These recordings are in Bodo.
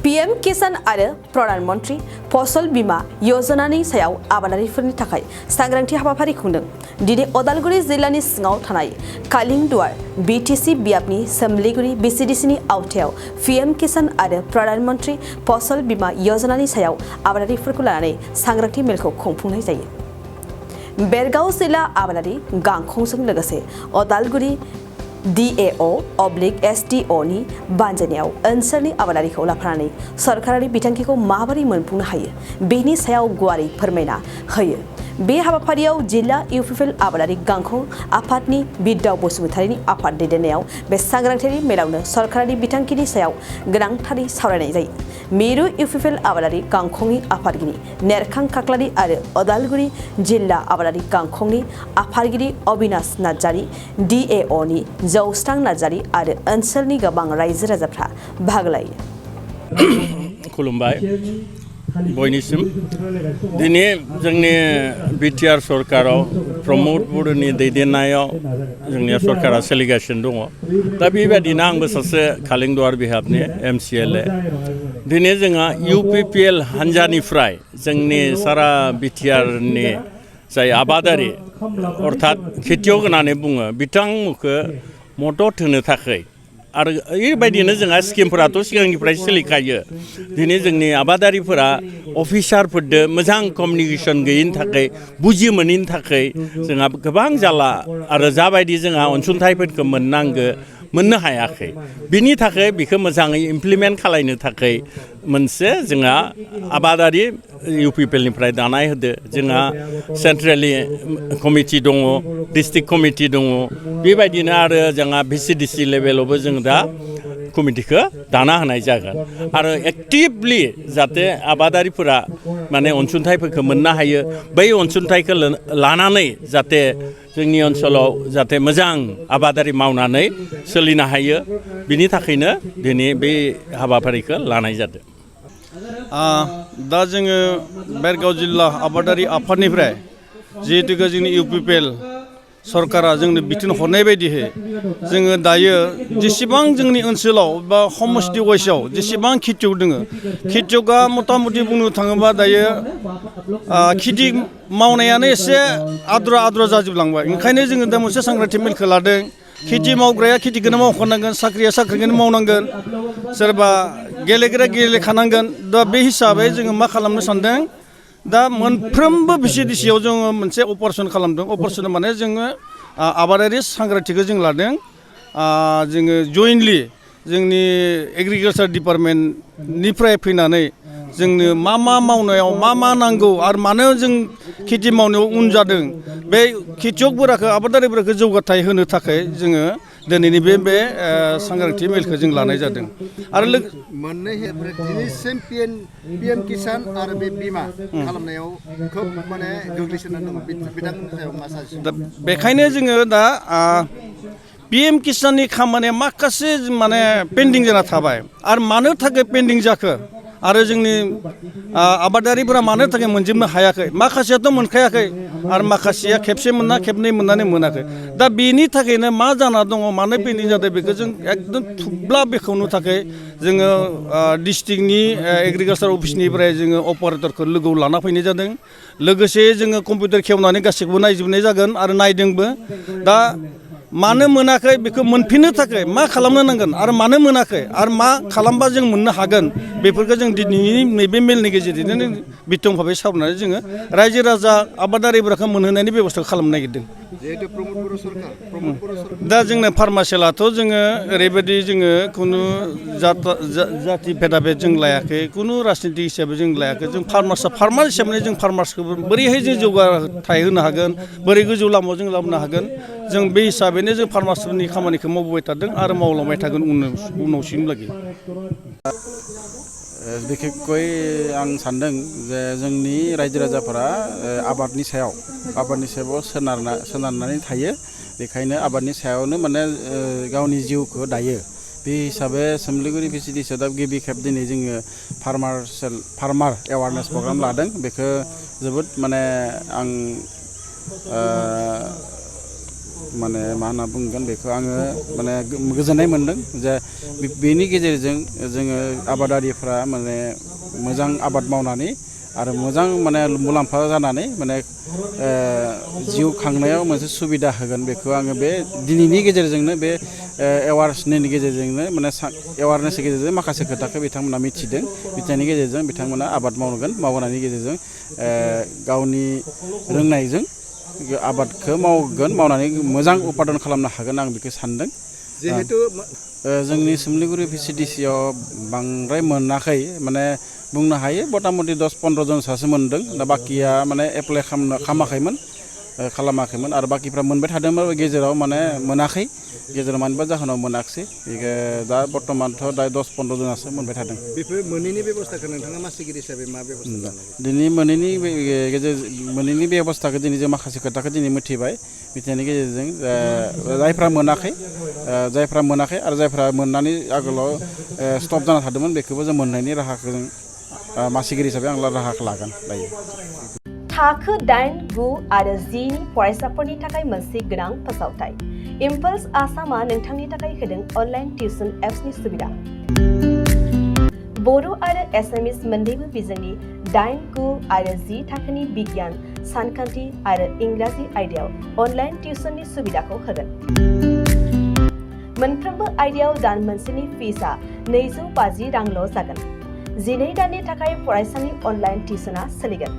PM किसान आरो प्रधान मंत्री फसल बीमा योजनानि सायाव आबादारिफोरनि थाखाय सांग्रांथि हाबाफारि खुंदों। दिनै अदालगुरि जिल्लानि सिङाव थानाय कालिंदुवार BTC बियाबनि सोमलिगुरि Vcdc नि आवथायाव PM किसान आरो प्रधान मंत्री फसल बीमा योजनानि सायाव आबादारिफोरखौ लानानै सांग्रांथि मेलखौ खुंफुंनाय जायो। बेरगाव जिल्ला आबादारि गांखंजों लोगोसे अदालगुरि DAO/SDO नि बानजायनायाव ओनसोलनि आबादारिखौ लाफानानै सरकारारि बिथांखिखौ माबोरै मोनफुंनो हायो बेनि सायाव गुवारै फोरमायना होयो। बे हाबाफारियाव जिल्ला UPPL आबादारि गांखं आफादनि बिदाव बसुमतारिनि आफाद दैदेननायाव बे सांग्रांथियारि मेलावनो सरकारारि बिथांखिनि सायाव गोनांथारै सावरायनाय जायो। मिरु UPPL आबादारि गांखंनि आफादगिरि नेरखां काक्लारि आरो अदालगुरि जिल्ला आबादारि गांखंनि आफादगिरि अबिनाश नार्जारि, DAO नि जौस्रां नार्जारि आरो ओनसोलनि गोबां रायजो राजाफ्रा बाहागो लायो। खुलुमबाय बयनिसिम। दिनै जोंनि BTR सरकाराव प्रमद बर'नि दैदेननायाव जोंनि सरकारा सोलिगासिनो दङ। दा बेबायदिनो आंबो सासे कालिंदुवार बिहाबनि MCLA। दिनै जोंहा UPPL हान्जानिफ्राय जोंनि सारा BTR नि जाय आबादारि अर्थात खेथियग होननानै बुङो बिथांमोनखौ मदद होनो थाखाय आरो बेबायदिनो जोंहा स्किमफोराथ' सिगांनिफ्राय सोलिखायो। दिनै जोंनि आबादारिफोरा अफिसारफोरजों मोजां कमिउनिकेसन गैयिनि थाखाय बुजि मोनैनि थाखाय जोंहा गोबां जाला आरो जाबायदि जोंहा अनसुंथाइफोरखौ मोननो हायाखै। बिनि थाखाय बेखौ मोजाङै इमप्लिमेन्ट खालामनो थाखाय मोनसे जोंहा आबादारि UPPL निफ्राय दानाय होदो। जोंहा सेन्ट्रेलि कमिटि दङ, डिस्ट्रिक्ट कमिटि दङ, बेबायदिनो आरो जोंहा VCDC लेभेलावबो जों दा कमिटिखौ दाना होनाय जागोन आरो एक्टिभलि जाहाथे आबादारिफोरा माने अनसुंथाइफोरखौ मोननो हायो। बै अनसुंथाइखौ लानानै जाहाथे जोंनि ओनसोलाव जाहाथे मोजां आबादारि मावनानै सोलिनो हायो बिनि थाखायनो दिनै बे हाबाफारिखौ लानाय जादों। दा जोङो बेरगाव जिल्ला आबादारि आफादनिफ्राय जिहेतु जोंनि UPPL सरकारा जोंनो बिथोन हरनाय बायदिहै जोङो दायो जेसेबां जोंनि ओनसोलाव बा समस्ति वाइसआव जेसेबां खेथियग दोङो खेथियगा मथा मथि बुंनो थाङोबा दायो खेथि मावनायानो एसे आद्रा जाजोबलांबाय। ओंखायनो जोङो दा मोनसे सांग्रांथि मेलखौ लादों। खेथि मावग्राया खेथिखौनो मावखानांगोन, साख्रिया साख्रिखौनो मावनांगोन, सोरबा गेलेग्राया गेलेखानांगोन। दा बे हिसाबै जोङो मा खालामनो सानदों, दा मोनफ्रोमबो VCDCआव जोङो मोनसे अपारेसन खालामदों। अपारेसन माने जोङो आबादारि सांग्रांथिखौ जों लादों। जोङो जयेन्टलि जोंनि एग्रिकालसार डिपार्टमेन्टनिफ्राय फैनानै जोंनो मा मावनायाव मा नांगौ आरो मानो जों खेथि मावनायाव उन जादों बे खेथियगफोरखौ आबादारिफोरखौ जौगाथाय होनो थाखाय जोङो दिनैनि बे सांग्रांथि मेलखौ जों लानाय जादों। आरो मोननै दिनैसिम PM किसान आरो बे बीमा खालामनायाव खोब माने गोग्लैसोनानै दङ। बिथांमोननि सायाव मा साजेसन? दा बेखायनो जोङो दा PM किसाननि खामानिया माखासे माने पेन्डिं जाना थाबाय। आरो मानो थाखाय पेन्डिं जाखो आरो जोंनि आबादारिफोरा मानो थाखाय मोनजोबनो हायाखै, माखासेयाथ' मोनखायाखै आरो माखासेया खेबसे मोनना खेबनै मोननानै मोनाखै। दा बेनि थाखायनो मा जाना दङ, मानो पेन्डिं जादों बेखौ जों एकदम थुब्ला बेखेवनो थाखाय जोङो डिस्ट्रिक्टनि एग्रिकालसार अफिसनिफ्राय जोङो अपारेटरखौ लोगोआव लाना फैनाय जादों। लोगोसे जोङो कम्पिउटार खेवनानै गासैखौबो नायजोबनाय जागोन आरो नायदोंबो। दा मानो मोनाखै बेखौ मोनफिननो थाखाय मा खालामनो नांगोन आरो मानो मोनाखै आरो मा खालामबा जों मोननो हागोन बेफोरखौ जों दिनैनि नैबे मेलनि गेजेरजोंनो बिथं भाबै सावरायनानै जोङो रायजो राजा आबादारिफोरखौ मोनहोनायनि बेब'स्था खालामनो नागिरदों। जिहेतु प्रमद बर' सरकार दा जोंनो फार्मासिलाथ' जोङो ओरैबायदि जोङो खुनु जाति भेदाभेद जों लायाखै, खुनु राजनिति हिसाबै जों लायाखै। जों फार्मार हिसाबै जों फार्मार्सखौ बोरैहाय जों जौगाथाय होनो हागोन, बोरै गोजौ लामायाव जों लाबोनो हागोन, जों बे हिसाबैनो जों फार्मार्सफोरनि खामानिखौ मावबोबाय थादों आरो मावलांबाय थागोन उनावसिमलागै। बिखेखকৈ आं सान्दों जे जोंनि रायजो राजाफोरा आबादनि सायाव सोनारनानै थायो। बेखायनो आबादनि सायावनो माने गावनि जिउखौ दायो। बे हिसाबै सोमलिगुरि VCDCआव दा गिबि खेब दिनै जोङो फार्मार एवारनेस प्रग्राम लादों। बेखौ जोबोद माने आं माने मा होनना बुंगोन बेखौ आङो माने गोजोननाय मोनदों जे बेनि गेजेरजों जोङो आबादारिफ्रा माने मोजां आबाद मावनानै आरो मोजां माने मुलाम्फा जानानै माने जिउ खांनायाव मोनसे सुबिदा होगोन बेखौ आङो बे दिनैनि गेजेरजोंनो बे एवार्सनि गेजेरजोंनो माने एवारनेसनि गेजेरजों माखासे खोथाखौ बिथांमोना मिथिदों मिथिनायनि गेजेरजों बिथांमोना आबाद मावनायनि गेजेरजों गावनि रोंनायजों आबादखौ मावनानै मोजां उपादन खालामनो हागोन आं बेखौ सानदों जिहेतु जोंनि सोमलिगुरि भिसिडिसियाव बांद्राय मोनाखै माने बुंनो हायो मथा-मथि 10-15 जनसो मोनदों दा बाकिया माने एप्लाइ खालामाखैमोन आरो बाकिफ्रा मोनबाय थादोंमोन गेजेराव माने मोनाखै गेजेराव मानिबा जाहोनाव मोनाखिसै दा बर्तमानथ' दा 10-15 जनासो मोनबाय थादों बेफोर मोनैनि बेब'स्थाखौ नोंथाङा मासिगिरि हिसाबै मा बेब'स्था दिनै मोनैनि बेब'स्थाखौ दिनै जों माखासे खोथाखौ दिनै मिथिबाय मिथिनायनि गेजेरजों जायफ्रा मोनाखै आरो जायफ्रा मोननानै आगोलाव स्टप जाना थादोंमोन बेखौबो जों मोननायनि राहाखौ जों मासिगिरि हिसाबै आं राहाखौ लागोन दायो थाखो 8, 9 आरो 10 नि फरायसाफोरनि थाखाय मोनसे गोनां फोसावथाय इम्पल्स आसामआ नोंथांनि थाखाय होदों अनलाइन टिउसन एप्सनि सुबिदा बर' आरो एसामिस मोन्नैबो बिजोंनि 8, 9 आरो 10 थाखोनि बिगियान सानखान्थि आरो इंराजि आयदायाव अनलाइन टिउसननि सुबिदाखौ होगोन मोनफ्रोमबो आयदायाव दान मोनसेनि फिसआ 250 रांल' जागोन 12 दाननि थाखाय फरायसानि अनलाइन टिउसना सोलिगोन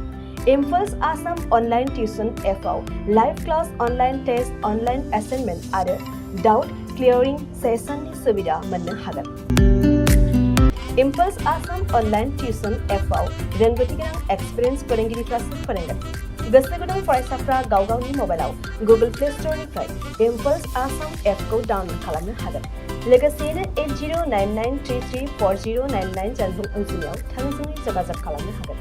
इम्पल्स आसाम अनलाइन टिउसन एपआव live class online test online assignment आरो डाउट क्लियरिं सेसननि सुबिदा मोननो हागोन इम्पल्स आसाम अनलाइन टिउसन एपआव रोंगौथि गोनां एक्सपिरियेन्स फोरोंगिरिफ्रासो फोरोंगोन गोसो गुदुं फरायसाफ्रा गावगावनि मबाइलाव गुगोल प्ले स्ट'रनिफ्राय इम्पल्स आसाम एपखौ डाउनल'ड खालामनो हागोन लोगोसेयैनो 8099334099 जानबुं अनजिमायाव थोंजोङै जगाजग खालामनो हागोन